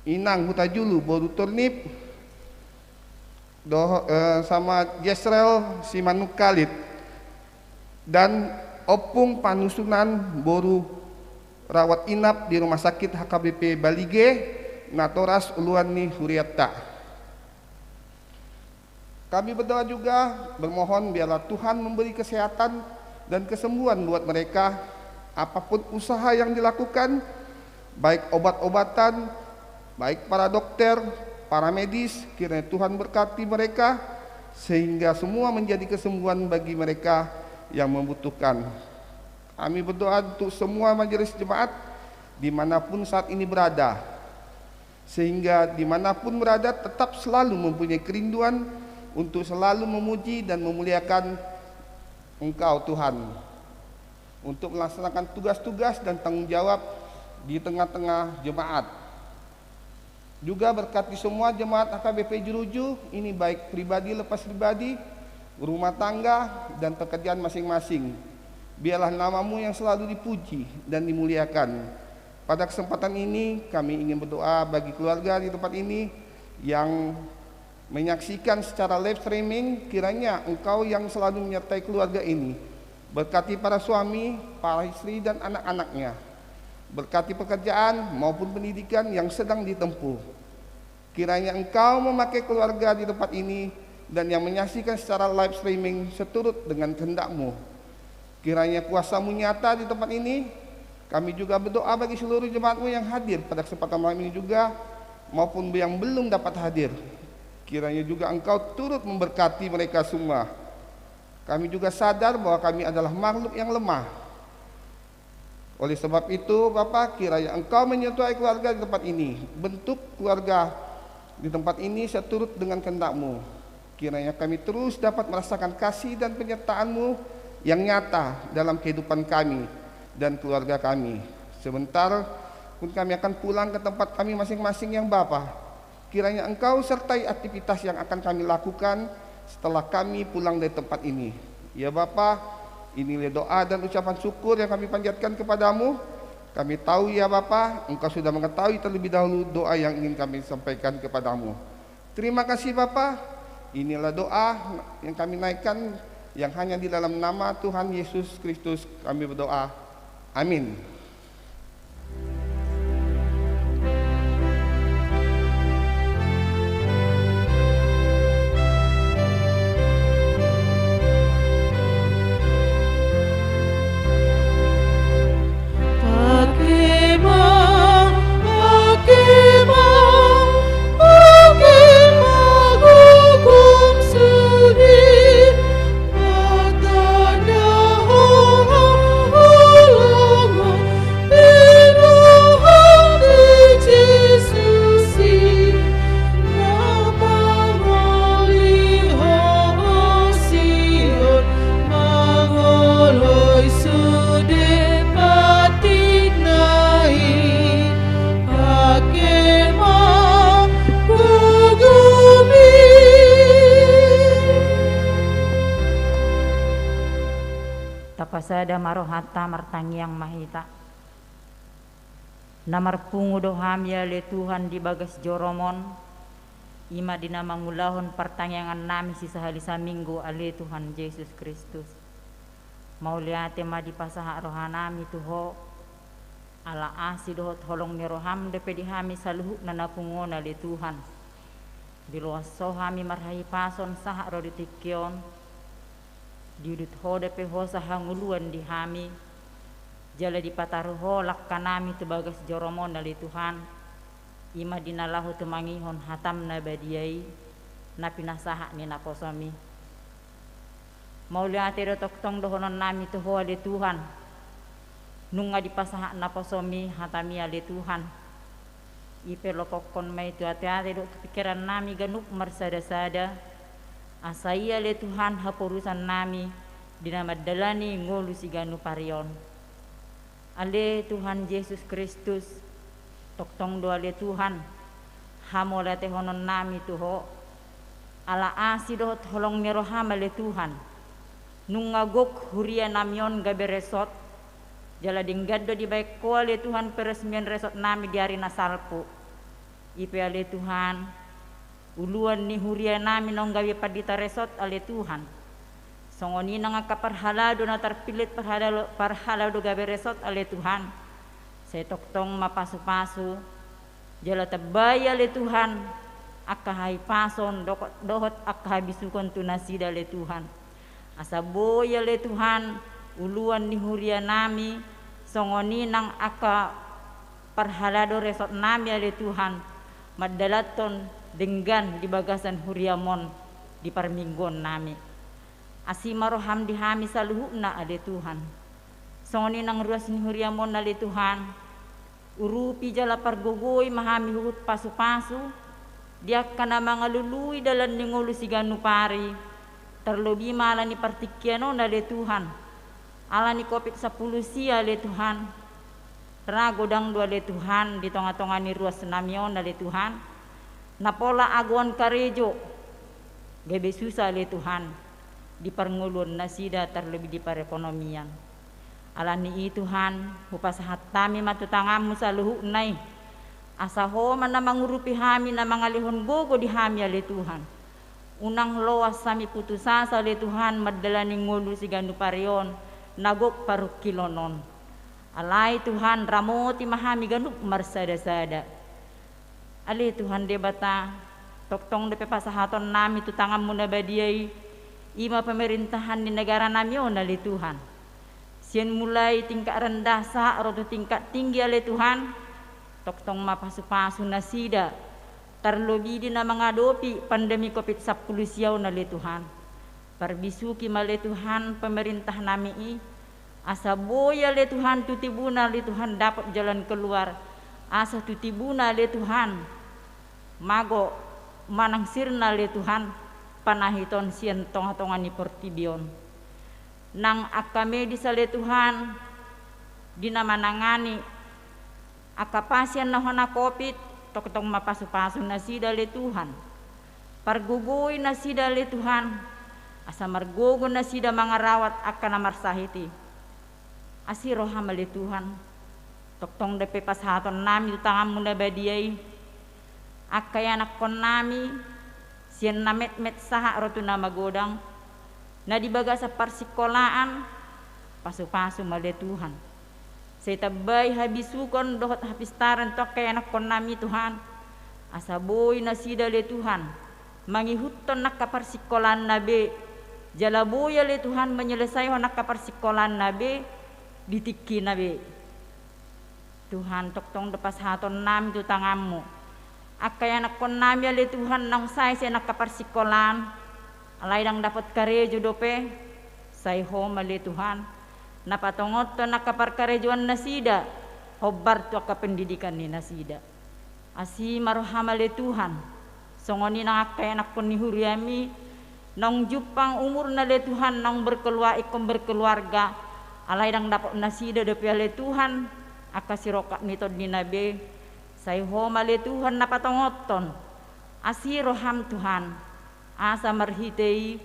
Inang Hutajulu boru Turnip, doho-, eh, sama Jesrel Simanungkalit, dan Ompung Panusunan boru rawat inap di Rumah Sakit H K B P Balige, natoras uluan ni hurianta. Kami berdoa juga, bermohon biarlah Tuhan memberi kesehatan dan kesembuhan buat mereka. Apapun usaha yang dilakukan, baik obat-obatan, baik para dokter, para medis, kiranya Tuhan berkati mereka, sehingga semua menjadi kesembuhan bagi mereka yang membutuhkan. Kami berdoa untuk semua majelis jemaat, dimanapun saat ini berada, sehingga dimanapun berada tetap selalu mempunyai kerinduan untuk selalu memuji dan memuliakan Engkau, Tuhan, untuk melaksanakan tugas-tugas dan tanggung jawab di tengah-tengah jemaat. Juga berkati semua jemaat H K B P Juruju ini, baik pribadi lepas pribadi, rumah tangga, dan pekerjaan masing-masing. Biarlah nama-Mu yang selalu dipuji dan dimuliakan. Pada kesempatan ini, kami ingin berdoa bagi keluarga di tempat ini yang menyaksikan secara live streaming, kiranya Engkau yang selalu menyertai keluarga ini. Berkati para suami, para istri, dan anak-anaknya. Berkati pekerjaan maupun pendidikan yang sedang ditempuh. Kiranya Engkau memakai keluarga di tempat ini dan yang menyaksikan secara live streaming seturut dengan kehendak-Mu. Kiranya kuasa-Mu nyata di tempat ini. Kami juga berdoa bagi seluruh jemaat-Mu yang hadir pada kesempatan malam ini juga, maupun yang belum dapat hadir. Kiranya juga Engkau turut memberkati mereka semua. Kami juga sadar bahwa kami adalah makhluk yang lemah. Oleh sebab itu, Bapa, kiranya Engkau menyentuh keluarga di tempat ini. Bentuk keluarga di tempat ini seturut dengan kehendak-Mu. Kiranya kami terus dapat merasakan kasih dan penyertaan-Mu yang nyata dalam kehidupan kami dan keluarga kami. Sebentar pun kami akan pulang ke tempat kami masing-masing yang Bapa. Kiranya Engkau sertai aktivitas yang akan kami lakukan setelah kami pulang dari tempat ini. Ya Bapa, inilah doa dan ucapan syukur yang kami panjatkan kepada-Mu. Kami tahu, ya Bapa, Engkau sudah mengetahui terlebih dahulu doa yang ingin kami sampaikan kepada-Mu. Terima kasih, Bapa. Inilah doa yang kami naikkan, yang hanya di dalam nama Tuhan Yesus Kristus kami berdoa. Amin. Pasada ma rohanta, martangiang ma hita. Na marpungu do hami ale Tuhan di bagas joroMon, i ma di na mangulahon partangiangannami sisahali saminggu ale Tuhan Jesus Kristus. Mauliate ma dipasahat rohanami tu Ho, ala asi dohot holong ni rohaM dope di hami saluhutna na pungu on ale Tuhan. Diloas Ho hami marhahipason sahat ro di tingki on, diudut Ho dope hosa hangoluan di hami, jala dipataru Ho langkanami tu bagas joroMon ale Tuhan, i ma di na laho tumangihon hataM na badia i, na pinasahat ni naposoMi. Mauliate do tongtong dohononnami tu Ho ale Tuhan, nunga dipasahat naposoMi hataMi ale Tuhan. I pe lopokkon ma i tu ateate dohot tu pingkirannami ganup marsadasada, asa i ale Tuhan haporusannami di na mandalani ngolu siganup ari on. Ale Tuhan Jesus Kristus, tongtong do ale Tuhan hamauliatehononnami tu Ho, ala asi dohot holong ni rohaM ale Tuhan, nunga gok hurianami on gabe resort, jala denggan do dibahen Ho ale Tuhan peresmian resortnami di ari na salpu. I pe ale Tuhan, uluan ni hurianami naung gabe pandita resort ale Tuhan, songon i nang angka parhalado na tarpillit parhalado, parhalado gabe resort ale Tuhan, sai tongtong ma pasupasu, jala tambai ale Tuhan angka hahipason dohot, dohot angka habisukon tu nasida ale Tuhan. Asa boi ale Tuhan uluan ni hurianami, songon i nang angka parhalado resortnami ale Tuhan, mandalanhon denggan di bagasan huriaMon di parmingguonnami. Asi ma rohaM di hami saluhutna ale Tuhan. Songon i nang ruas ni huriaMon ale Tuhan, urupi jala pargogoi ma hami huhut pasupasu di angka na mangalului dalan ni ngolu siganup ari, tarlobi ma ala ni partingkian on ale Tuhan, ala ni covid sampulu sia ale Tuhan. Ra godang do ale Tuhan di tongatonga ni ruasnami on ale Tuhan, na pola agoan karejo, gabe susa ale Tuhan di parngoluan nasida tarlobi di parekonomian. Ala ni i Tuhan, hupasahat hami ma tu tanganMu saluhutna i, asa Ho ma na mangurupi hami, na mangalehon gogo di hami ale Tuhan. Unang loas hami putus asa ale Tuhan mandalani ngolu siganup ari on na gok parungkilon on. Alai Tuhan, ramoti ma hami ganup marsadasada. Ale Tuhan Debata, tongtong dope pasahatonnami tu tanganMu na badia i, i ma pemerintahan ni negaranami on ale Tuhan. Sian mulai tingkat rendah sahat ro tu tingkat tinggi ale Tuhan, tongtong ma pasupasu nasida, tarlobi di na mangadopi pandemi covid sampulu sia on ale Tuhan. Parbisuki ma ale Tuhan pemerintahnami i, asa boi ale Tuhan tu tibuna ale Tuhan dapot jalan keluar, asa tu tibuna ale Tuhan mago manang sirna ale Tuhan panahiton sian tongatonga ni portibi on. Nang angka medis ale Tuhan di na manangani angka pasien na hona covid, tongtong ma pasupasu nasida ale Tuhan. Pargogoi nasida ale Tuhan, asa margogo nasida mangarawat angka na marsahit i. Asi rohaM ale Tuhan, tongtong dope pasahatonnami tu tanganMu na badia i angka ianakkonnami, sian na metmet sahat ro tu na magodang, na di bagasan parsingkolaan, pasupasu ma ale Tuhan. Sai tambai habisukon dohot hapistaran tu angka ianakkonnami Tuhan, asa boi nasida ale Tuhan mangihuthon angka parsingkolaanna be, jala boi ale Tuhan manyelesaihon angka parsingkolaanna be di tingkina be. Tuhan, tongtong do pasahatonnami tu tanganMu angka ianakkonnami ale Tuhan naung sae sian angka parsingkolaan, alai ndang dapot karejo dope, sai Ho ma ale Tuhan na patongothon angka parkarejoan nasida hombar tu angka pendidikan ni nasida. Asi ma rohaM ale Tuhan, songon i nang angka ianakkon ni huriaMi naung jumpang umurna ale Tuhan naung berkelua-, ingkon berkeluarga, alai ndang dapot nasida dope ale Tuhan angka sirongkap ni tondina be, sai Ho ma ale Tuhan na patongothon. Asi rohaM Tuhan, asa marhite i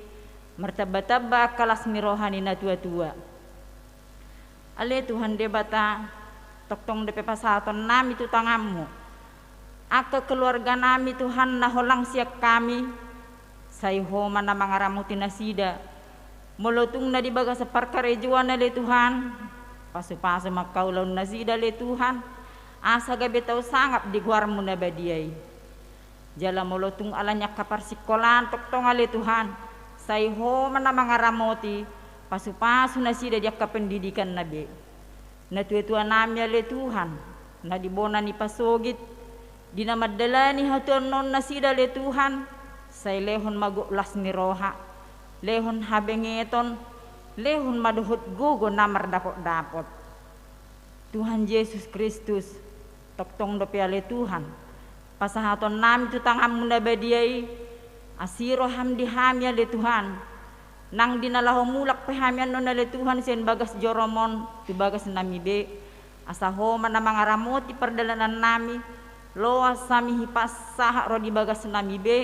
martambatamba angka las ni roha ni natuatua. Ale Tuhan Debata, tongtong dope pasahatonnami tu tanganmu angka keluarganami, Tuhan, na holang sian hami, sai Ho ma na mangaramoti nasida. Molo tung na di bagasan parkarejoan, ale Tuhan, pasupasu ma angka ulaonnasida, ale Tuhan, asa gabe tau sangap di goarmu na badia i. Jala molo tung ala ni angka parsingkolaan tongtong, ale Tuhan, sai Ho ma na mangaramoti, pasupasu nasida di angka pendidikanna be. Natuatuanami, ale Tuhan, na di bona ni pasogit, di na mandalani hatuaonnasida, ale Tuhan, sai lehon ma gok las ni roha, lehon habengeton, lehon ma dohot gogo na mardapotdapot. Tuhan Jesus Kristus, tongtong dope, ale Tuhan, pasahatonnami tu tanganmu na badia i, asi roham di hami, ale Tuhan, nang di na laho mulak pe hami annon, ale Tuhan, sian bagas joromon tu bagasnami be, asa Ho ma na mangaramoti pardalanannami, loas hami hipas sahat ro di bagasnami be,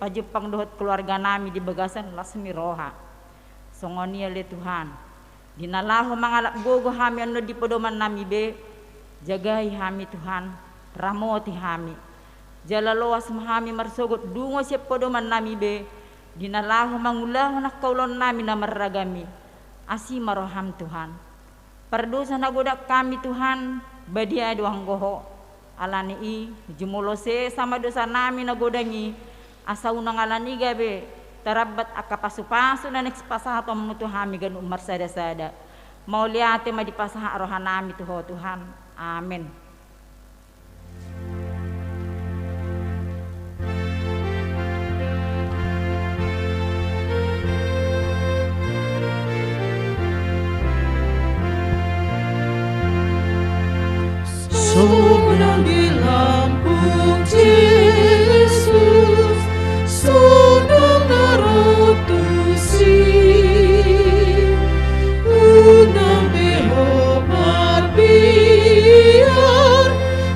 pajumpang dohot keluarganami di bagasan las ni roha. Songon i, ale Tuhan, di na laho mangalap gogo hami annon di podomannami be, jagai hami, Tuhan, ramoti hami. Jala loas ma hami marsogot dungo sian podomannami be, di na laho mangulahon angka ulaonnami na marragam i. Asi ma roham, Tuhan. Pardosa na godang hami, Tuhan, badia do anggo Ho. Ala ni i, jumolo sesa ma dosanami na godang i, asa unang ala ni i gabe tarambat angka pasupasu na naeng sipasahatonmu tu hami ganup marsadasada. Mauliate ma dipasahat rohanami tu Ho, Tuhan. Amen. Sonang di lambung Jesus, sonang na ro tusi. Unang be ho marbiar,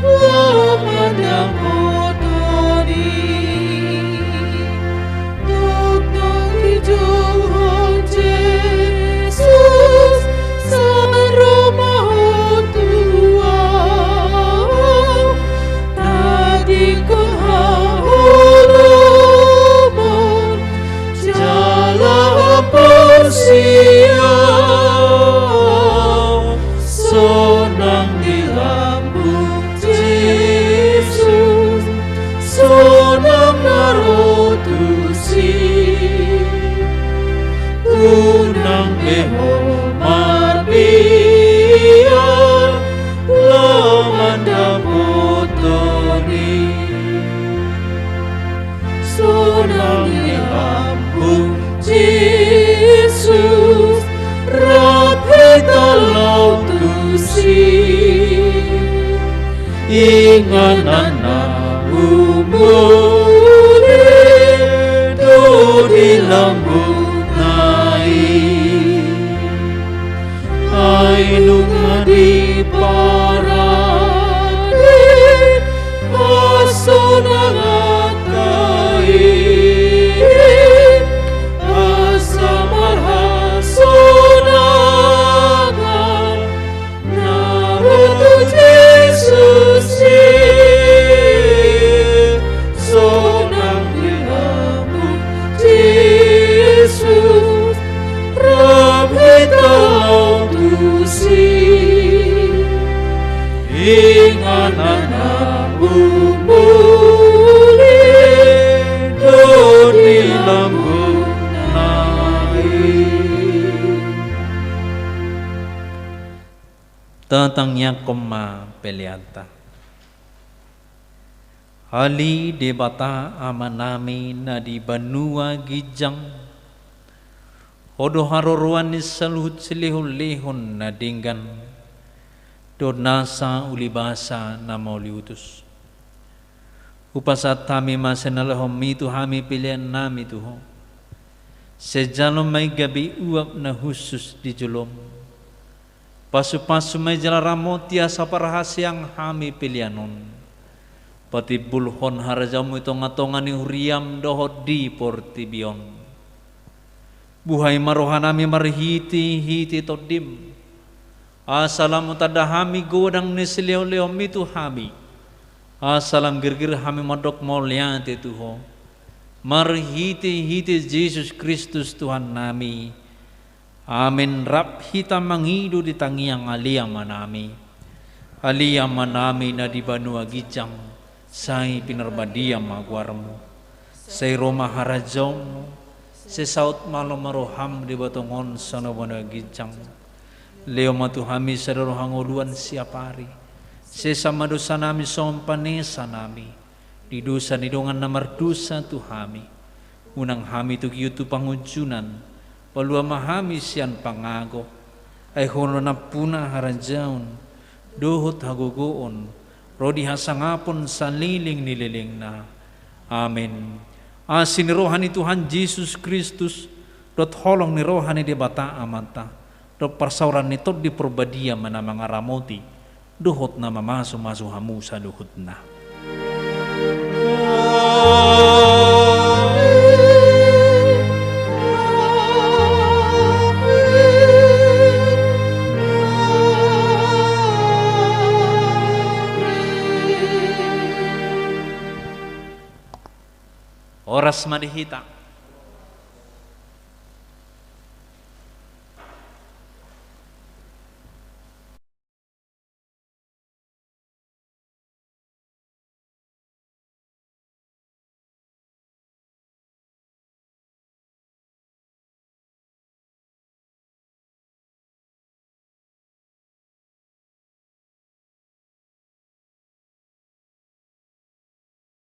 laho mandapothon i. Tongtong dijouhon Jesus, sai ro ma ho tu ahu. Tadingkon haholomon, jala haporseaon. Sonang di lambung Jesus, sonang na ro tusi. Unang be ho marbiar, laho mandapothon i. Sonang di lambung Jesus, rap hita laho tusi. Inganan na humuli do di lambungna i. Ai nunga diparade hasonanganta i, asa marhasonangan na ro tu Jesus i. Sonang di lambung Jesus, rap hita laho tusi. Inganan na humuli do di lambungna i. Tatangiangkon ma peleanta. Ale Debata Amanami na di banua ginjang, Ho do haroroan ni saluhut silehonlehon na denggan dohot nasa ulibasa na mauliutus. Hupasahat hami ma sian na laho mi tu hami peleannami tu Ho. Sai jalo ma i gabe uap na hushus di jolom. Pasupasu ma i jala ramoti asa parhaseang hami pelean on. Patimbulhon harajaonmu i tongatonga ni huriam dohot di portibi on. Buhai ma rohanami marhitehite Tondim. Asa lam tanda hami godang ni silehonlehonmi tu hami, asa lam girgir hami mandok mauliate tu Ho, marhitehite Jesus Kristus Tuhannami. Amen. Rap hita mangido di tangiang Ale Amanami. Ale Amanami na di banua ginjang, sai pinarbadia ma goarMu. Sai ro ma harajaonMu. Sai saut ma lomo ni rohaM di banua tonga on songon na di banua ginjang. Lehon ma tu hami sadari on hangoluan siapari. Sesa ma dosanami songon panesanami di dosa ni dongan na mardosa tu hami. Unang hami togihon tu pangunjunan, palua ma hami sian pangago. Ai Ho do nampuna harajaon dohot hagogoon ro di hasangapon saleleng ni lelengna. Amen. Asi ni roha ni Tuhan Jesus Kristus, dohot holong ni roha ni Debata Amanta, dohot parsaoran ni Tondi Parbadia ma na mangaramoti dohot na mamasumasu hamu saluhutna. Horas ma di hita.